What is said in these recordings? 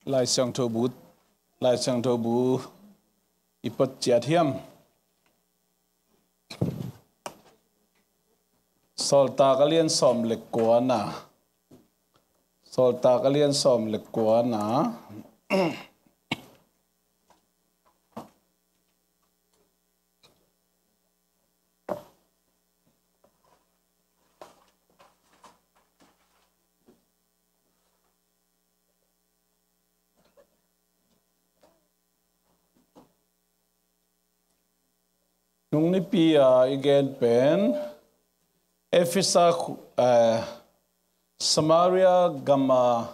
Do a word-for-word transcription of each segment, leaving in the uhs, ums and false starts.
Lai Siangtho bu, Lai Siangtho bu i pawt ciat hiam? Sawltak a lian sawm le kuana. Sawltak a lian sawm le kuana. Nung nipi a i gen pen Efesa khu-, eh, Samaria gama,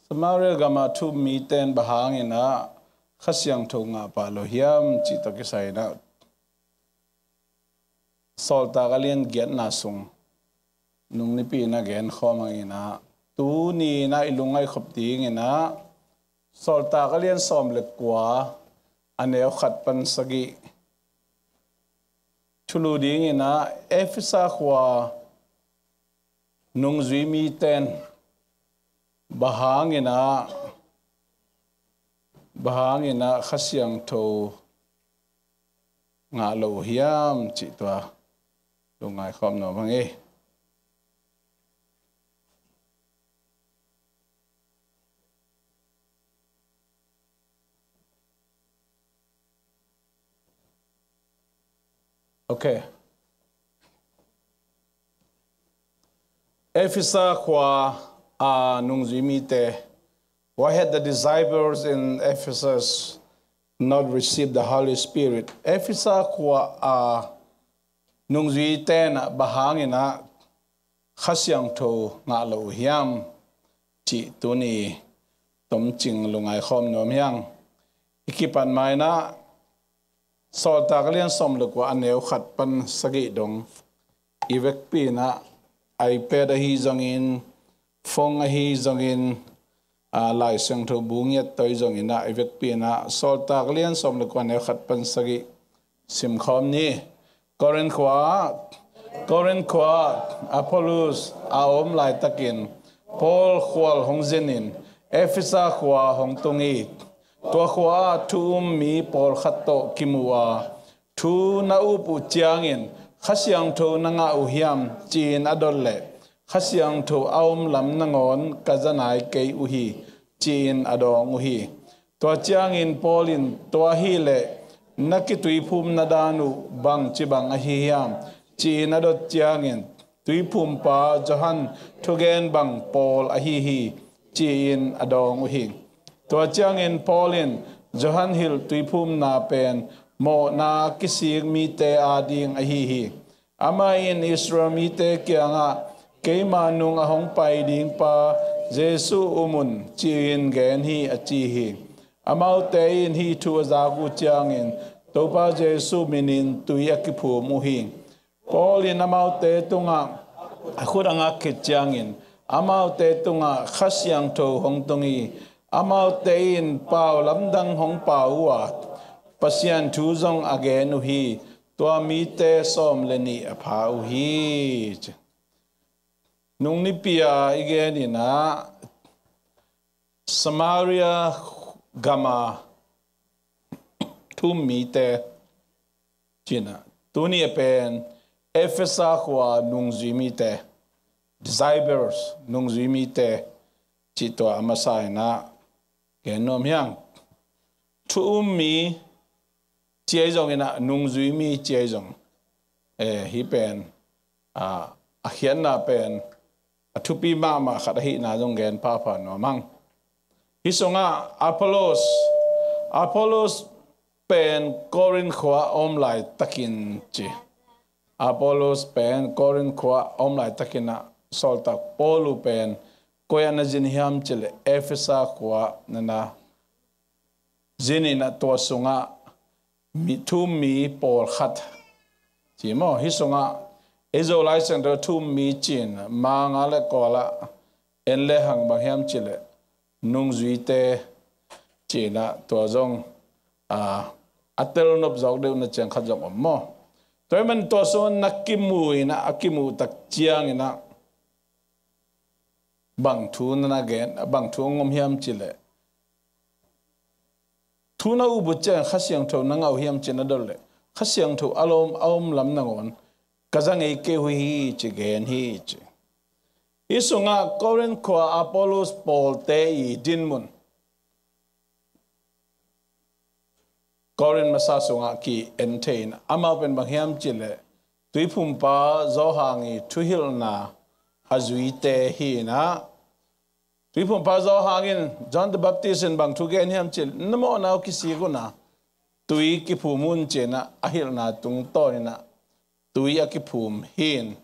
Samaria gama thu-um mite in bang hangin ah Kha Siangtho ngah pah lo hiam cih tawh kisai in ah Sawltak a lian giatna sung nung nipi in a gen khawm hangin ah, tuni in ah i lungngaih khop dingin ah Sawltak a lian sawm le kua a neu khat pan sagih thulu dingin ah Efesa khua nungzui mite in bang hangin ah, bang hangin ah Kha Siangtho ngah lo uh hiam cih tua lungngai khawm nuam hang e. Okay. Efesa khua a nungzui mite. Why had the disciples in Ephesus not received the Holy Spirit? Efesa khua a nungzuite in ah bang hangin ah Kha Siangtho ngah lo uh hiam cih tuni tomcing lungngai khawm nuam hi hang. I kipan ma in ah Sawltak a lian sawm le kua a neu khat pan sagih dong i vekpi in ah iPad ahi zongin, phone ahi zongin, ah, Lai Siangtho bu ngiat tawh ahi zongin ah i vekpi in ah Sawltak a lian sawm le kua a neu khat pan sagih sim khawm ni. Korin khua, Korin khua Apollos a om laitakin Paul khual hong zinin Efesa khua hong tung hi. Tua khua ah thu-um mi pawlkhat tawh kimu a, thu na up uh ciangin Kha Siangtho na ngah uh hiam ci-in a dot leh, Kha Siangtho a om lam nangawn ka za nai kei uh hi ci-in a dawng uh hi. Tua ciangin Paul in, tua hileh na kituiphumna dan uh bangci bang ahi hiam ci-in a dot ciangin, tuiphumpa Johan thugen bang Paul ahi hi ci-in a dawng uh hi. Tua ciangin Paul in, Johan hilh tuiphumna pen mawhna kisik mite ading ahi hi. Amah in Israel mite kiangah, keima nung a hong pai dingpa Jesuh um un ci-in gen hi a ci hi. Amaute in hih thu a zak uh ciangin Topa Jesuh minin tui a kiphum uh hi. Paul in amaute tungah a khut a ngak khit ciangin amaute tungah Kha Siangtho hong tung hi. Amaute in pau lamdang hong pau uh a, Pasian thu zong a gen uh hi. Tua mite sawm le nih a pha uh hi. Nung nipi a i gen in ah Samaria gama thu-um mite ci-in ah, tuni a pen Efesa khua nungzui mite, disciples, nungzui mite cih tua a masa in ah gen nuam hi hang. Thu-um mi ci ahi zongin ah, nungzui mi ci ahi zong, eh, hih pen, ah, a khiatna pen a thupi mahmah khat ahihna zong gen phapha nuam hang. Hih sungah Apollos, Apollos pen Korin khua a om laitakin ci. Apollos pen Korin khua a om laitakin ah Sawltak Paul uh pen koi ah na zin hiam cih leh Efesa khua ah na na zin in ah, tua sungah mi, thu-um mi pawlkhat ci maw, hih sungah ei Zolai Siangtho thu-um mi ci-in manga le kawla en le hang bang hiam cih leh nungzuite ci-in ah, tua zong, a, a telnop zawk deuh na ciang khat zong om maw. Tua ahih man tua sungah na kimu in ah, a kimuh tak ciangin ah bang thu na na gen, bang thu hong om hiam cih leh, thu na up uh ciang Kha Siangtho na ngah uh hiam ci na dot leh, Kha Siangtho a lawm a om lam nangawn ka za ngei kei uh hi ci gen hi ci. Hih sungah Korinth khua Apollos pawlte i dinmun, Korinth masa sungah ki-en thei in, amau pen bang hiam cih leh Tuiphumpa Johan i thuhilhna a zuite hi in ah, Tuiphumpa Johan in, John the Baptist in bang thu gen hiam cih leh, na mawhna uh kisik un a, tui kiphum un ci in ah, a hilhna tungtawn in ah tui a kiphum hi in,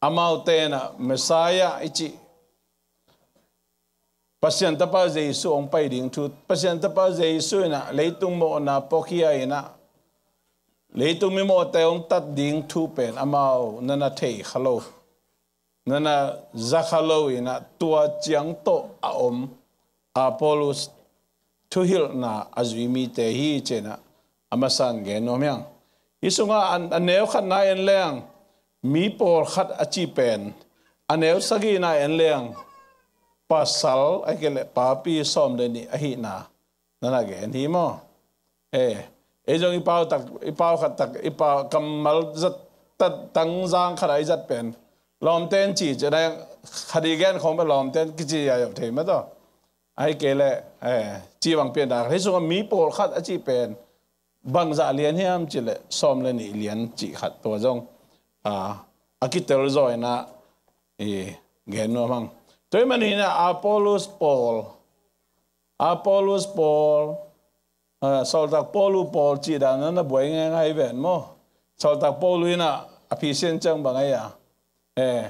amaute in ah Messiah i cih Pasian Tapa Jesu hong pai ding thu, Pasian Tapa Jesu in ah leitung mawhna pawkhia in ah leitung mimawhte hong tat ding thu pen amau na na thei kha lo, na na za kha lo in ah, tua ciang tawh a om Apollos thuhilhna a zui mite hi ci in ah, a masa in gen nuam hi ing. Hih sungah a, a neu khatna en leng, mi pawlkhat a cih pen, a neu sagihna en leng, pasal ahih kei leh papi sawm le nih ahihna na na gen hi maw? Eh, ei zong i pau tak, i pau khat tak, i pau kammal zat, tat, tangzang khat a i zat pen, lawmte in ci ci na, khat i gen khawng pen lawmte in kici a yop thei mah tawh. Ahih kei leh, eh, ci bang pian dak. Hih sungah mi pawlkhat a cih pen bangzah lian hiam cih leh sawm le nih lian cih khat, tua zong, ah, a kitel zaw in ah i gen nuam hang. Tua ahih manin ah Apollos pawl, Apollos pawl, ah, sawltak Paul uh pawl cih dan na na buai ngaingai ven maw? Sawltak Paul uh in ah a phisian ciang bang a hia? Eh,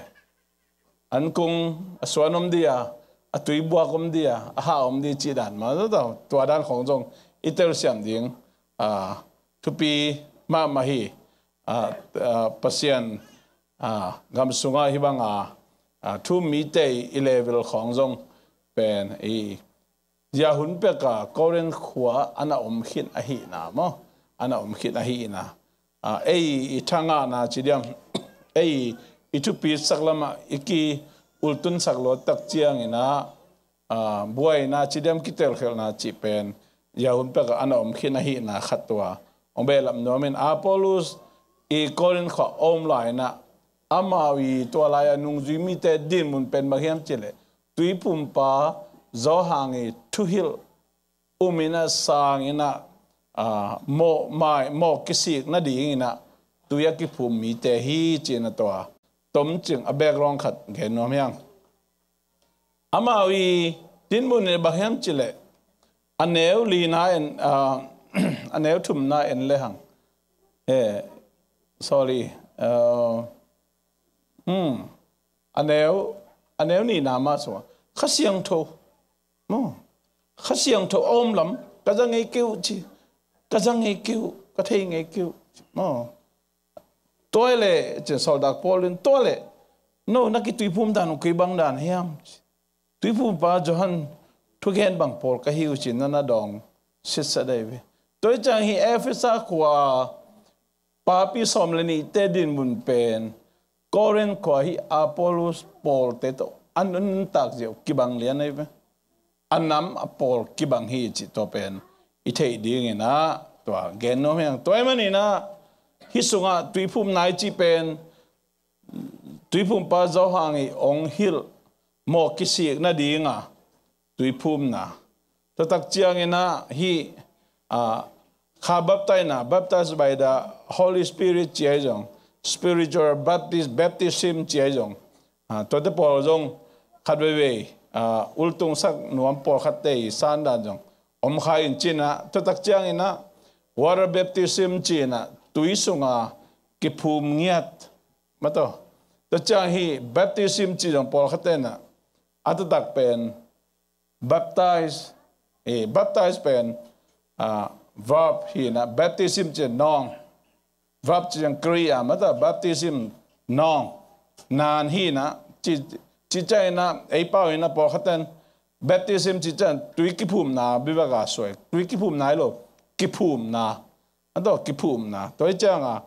an kung a suan om dia, a tuibuak om dia, a hah om di cih dan mah, tua dan khawng zong i telsiam ding, ah, thupi mahmah hi. Ah, ah, Pasian, ah, gam sungah hih bang a, ah, thu um mite i level khawng zong pen i zia hun pek a Korinth khua a na om khin ahihna maw? A na om khin ahihna. Ah, ei i thangahna ci diam, ei i thupi sak lamah i ki-ultunsak lo tak ciangin ah, ah, buaina ci diam, kitelkhialhna cih pen zia hun pek a na om khin ahihna khat tua hong behlap nuam in, Apollos i Korinth khua a om lai in ah, amau i tua lai a nungzui mite dinmun pen bang hiam cih leh, Tuiphumpa Johan i thuhilh um in ah, sang in ah, ah, mawh mai, mawh kisik nading in ah tui a kiphum mite hi ci in ah, tua tomcing a background khat gen nuam hi ing. Amau i dinmun in bang hiam cih leh, a neu lina en, ah, a neu thumna en le hang. Eh, sorry. Ah, hmm. A neu, a neu nihna mah sungah Kha Siangtho maw? Kha Siangtho a om lam ka za ngei kei uh ci. Ka za ngei kei uh, ka thei ngei kei uh ci maw? Tua leh, ci in sawltak Paul in, tua leh, no na kituiphum dan uh koi bang dan hiam ci. Tuiphumpa Johan thugen bang pawl ka hi uh ci in na na dawng sitset dai ve. Tua hi ciang hih Efesa khua papi sawm le nihte dinmun pen Korinth khua hih Apollos pawlte tawh a nuntak ziau kibang lian ahi ve. A nam a pawl kibang hi cih tua pen i theih dingin ah tua gen nuam hi ing. Tua ahih manin ah hih sungah tuiphumna i cih pen Tuiphumpa Johan i hong hilh mawh kisik nadinga tuiphumna. Tua tak ciangin ah hih, ah, kha baptaizna, baptized by the Holy Spirit ci ahi zong, spiritual baptis-, baptism ci ahi zong, ah, tuate pawl zong khat veivei, ah, ultungsak nuam pawlkhatte i sandan zong om kha in ci in ah, tua tak ciangin ah water baptism ci in ah tui sunga kiphum ngiat mah tawh. Tua ciang hih baptism ci zong pawlkhatte in ah a taktak pen baptize, eh, baptize pen, ah, verb hi in ah, baptism ci nawng, verb ci zong Greek a mah tawh, baptism nawng, naan hi in ah, ci, ci ciangin ah ei pau in ah pawlkhatte in baptism ci ciang tui kiphumna bibaka suai, tui kiphumna hi lo, kiphumna. A tawh kiphumna. Tua hi cianga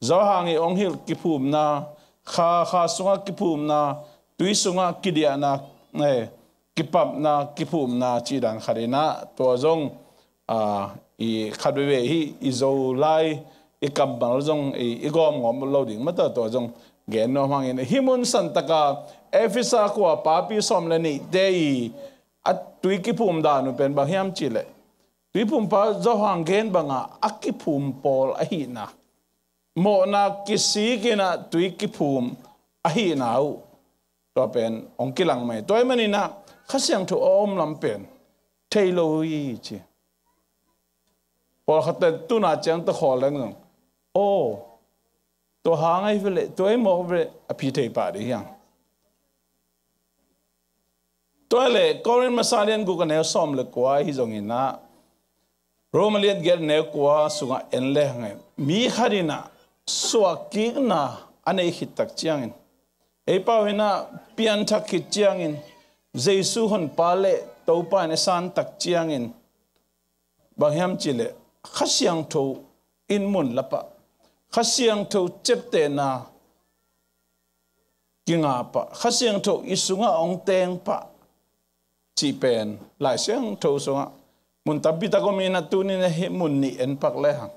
Johan i hong hilh kiphumna, kha, kha sungah kiphumna, tui sungah kidiahna, eh, kipapna, kiphumna cih dan khat in ah, tua zong, ah, i khat veve hi, i Zolai, i kammal zong, i, i gawmgawm lo ding mah ta, tua zong gen nuam hangin. Hih mun santaka Efesa khua papi sawm le nihte i a tui kiphum dan uh pen bang hiam cih leh, Tuiphumpa Johan gen banga a kiphum pawl ahihna, mawhna kisik in ah tui kiphum ahihna uh, tua pen hong kilang mai. Tua ahih manin ah Kha Siangtho a om lam pen thei lo hi ci. Pawlkhatte tuna ciang tawh khawl leng zong, aw, tua hang ahi ve leh, tua ahi mawk ve leh, a phi thei pah ding hi hang. Tua leh Korin masa lian guk a neu sawm le kua hi zongin ah, Roma lian giat neu kua sungah en le hang, mi khat in ah suahkikna a nei khit tak ciangin, ei pau in ah pianthak khit ciangin, Jesu Honpa le Topa in a san tak ciangin, bang hiam cih leh Kha Siangtho in mun la pah, Kha Siangtho ciaptehna kinga pah, Kha Siangtho i sungah hong teng pah cih pen Lai Siangtho sungah mun tampi tak om in ah, tuni in ah hih mun nih en pak le hang.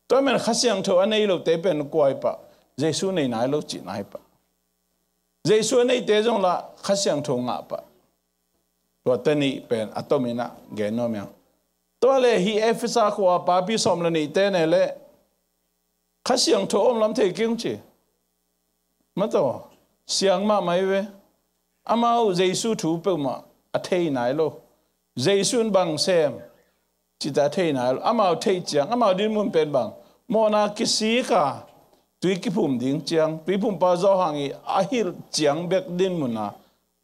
Tua ahih manin Kha Siangtho a nei lote pen kua hi pah, Jesu nei nai lo cihna hi pah. Jesu a neite zong lah Kha Siangtho ngah pah. Tuate nih pen a tom in ah gen nuam hi hang. Tua leh hih Efesa khua papi sawm le nihte ne leh Kha Siangtho om lam thei kei ung ci. Mataw, siang mahmah hi ve. Amau Jesu thu peuhmah a thei nai lo. Jesu in bang sem cihte a thei nai lo. Amau theih ciang, amau dinmun pen bang, mawhna kisik a tui kiphum ding ciang, Tuiphumpa Johan i a hilh ciang bek dinmun a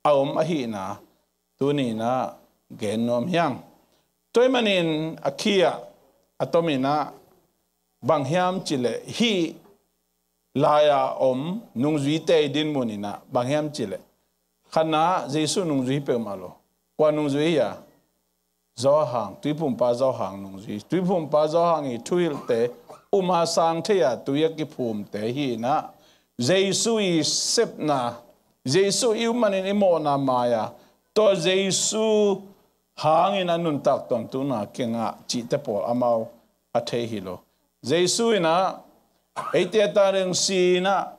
a om ahihna tuni in ah gen nuam hi hang. Tua ahih manin a khi ah a tom in ah bang hiam cih leh hih lai-a om nungzuite i dinmun in ah bang hiam cih leh, khatna, Jesu nungzui hi peuhmah lo. Kua nungzui hi a? Johan, Tuiphumpa Johan nungzui. Tuiphumpa Johan i thuhilhte, um a sang thei a tui a kiphumte hi in ah, Jesu i sepna, Jesu i um manin i mawhna mai a, tua Jesu hangin a nuntak tawntungna kingah cihte pawl amau a thei hi lo. Jesu in ah eite a tangin si in ah,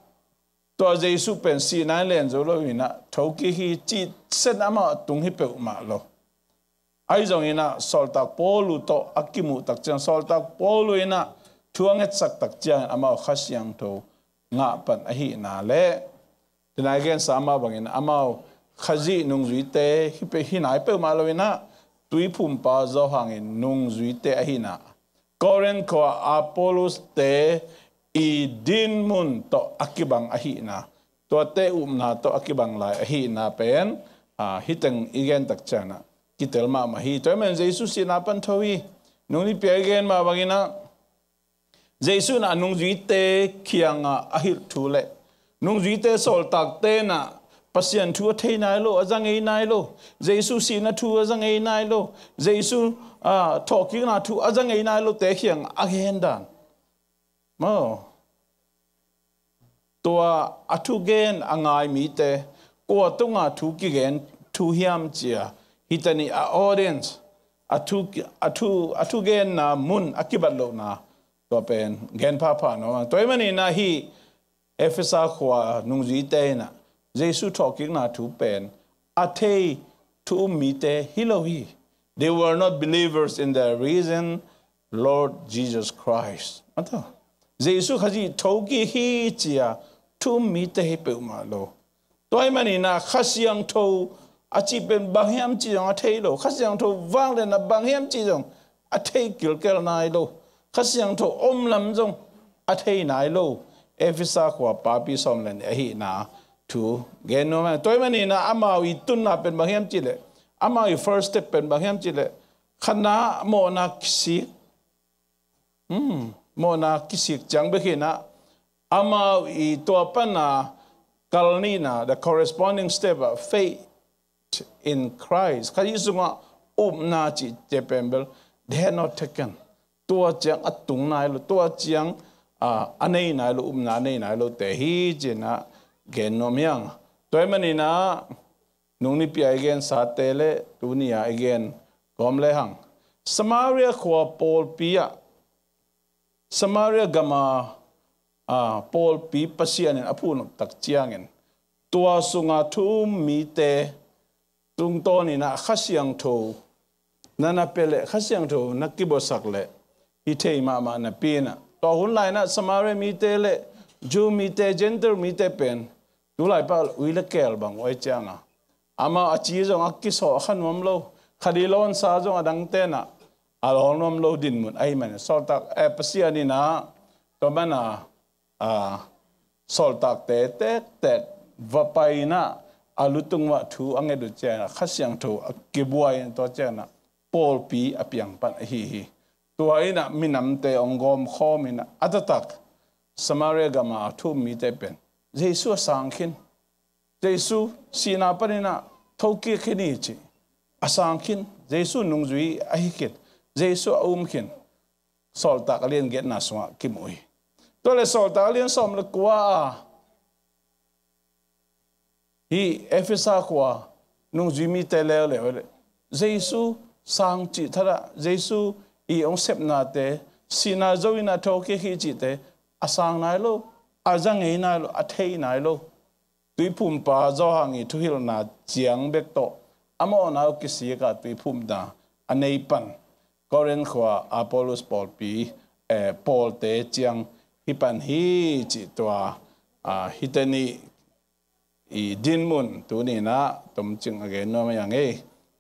tua Jesu pen sihna in len zo lo in ah thokik hi cih sen amau a tung hi peuhmah lo. Ahi zongin ah Sawltak Paul uh tawh a kimuh tak ciang, Sawltak Paul uh in ah thu a ngetsak tak ciangin amau Kha Siangtho ngah pan ahihna le, tu-in a i gensa mah bangin amau Khazih nungzuite hi pe, hi nai peuhmah lo in ah, Tuiphumpa Johan in nungzuite ahihna, Korin khua Apollos-te i dinmun tawh a kibang ahihna, tuate upna tawh a kibang lai ahihna pen, aa, hih teng i gen tak ciangin ah kitel mahmah hi. Tua ahih manin Jesu sihna pan tho hi. Nung nipi a i gen mah bangin ah, Jesu in ah nungzuite kiangah a hilh thu le nungzuite, sawltakte in ah Pasian thu a thei nai lo, a za ngei nai lo, Jesu sihna thu a za ngei nai lo, Jesu, aa, thawhkikna thu a za ngei nai lote kiangah a gen dan maw? Tua a thugen a ngai mite, kua tunga thu kigen thu hiam ci a, hih teni a audience, a thu, a thu, a thugenna mun a kibat lohna, tua pen gen phapha nuam. Tua ahih manin ah hih Efesa khua nungzuite in ah Jesu thawhkikna thu pen a thei thu um mite hi lo hi. They were not believers in the risen Lord Jesus Christ. Mataw, Jesu Khazih thokik hi ci a thu um mite hi peuhmah lo. Tua ahih manin ah Kha Siangtho a cih pen bang hiam cih zong a thei lo. Kha Siangtho vangliatna bang hiam cih zong a thei kilkel nai lo. Kha Siangtho om lam zong a thei nai lo. Efesa khua papi sawm le nih ahihna thu gen nuam hi. Tua ahih manin ah amau i tunna pen bang hiam cih leh, amau i first step pen bang hiam cih leh, khatna, mawhna kisik. Hmm, mawhna kisik ciang bek hi in ah, amau i tua pan a kal nihna, the corresponding step ah, faith in Christ, Khazih sungah upna cihte pen bel, they had not taken. Tua ciang a tung nai lo, tua ciang, ah, a nei nai lo, upna a nei nai lote hi ci in ah gen nuam hi hang. Tua ahih manin ah nung nipi a i gensate le tuni a i gen gawm lehang, Samaria khua pawlpi ah, Samaria gama a pawlpi Pasian in a phuntak ciangin, tua sunga thu um mite tungtawnin ah Kha Siangtho na na pia leh Kha Siangtho na kibuaksak leh hi thei mahmah napi-in ah, tua hun lai-in ah Samaria mite le Jew mite, Gentile mite pen tu laipak ui le keel bang uh ahih ciangin, amau a ci zong a kisawh kha nuam lo, kha ding lawnsa zong a dangte'n ah a lawn nuam lo dinmun ahih manin, sawltak, eh, Pasian in ah tua manin ah, a, sawltakte tektek va pai-in ah a lutung uah thu a nget uh ciangin ah Kha Siangtho a kibuak in, tua ciangin ah pawlpi a piang pan ahi hi. Tua in ah minamte hong gawmkhawm in ah, a taktak Samaria gama thu um mite pen Jesu a sang khin, Jesu sihna panin ah thokik khin hi cih a sang khin, Jesu nungzui ahi khin, Jesu a um khin, Sawltak a lian giatna sungah kimu hi. Tua leh Sawltak a lian sawm le kua ah hih Efesa khua nungzui mite leuleu leh Jesu sang cih thadah, Jesu i hong sepnate, sihna zo-in ah thokik hi cihte a sang nai lo, a za ngei nai lo, a thei nai lo. Tuiphumpa Johan i thuhilhna ciang bek tawh a mawhna uh kisik a tuiphumna a nei pan Korinth khua Apollos pawlpi, eh, pawlte ciang hi pan hi cih tua, ah, hihte nih i dinmun tuni-in ah tomcing a gen nuam hi ing ei.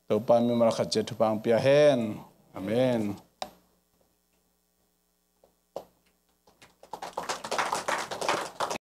Topa mimal khat ciat thupha hong pia hen. Amen.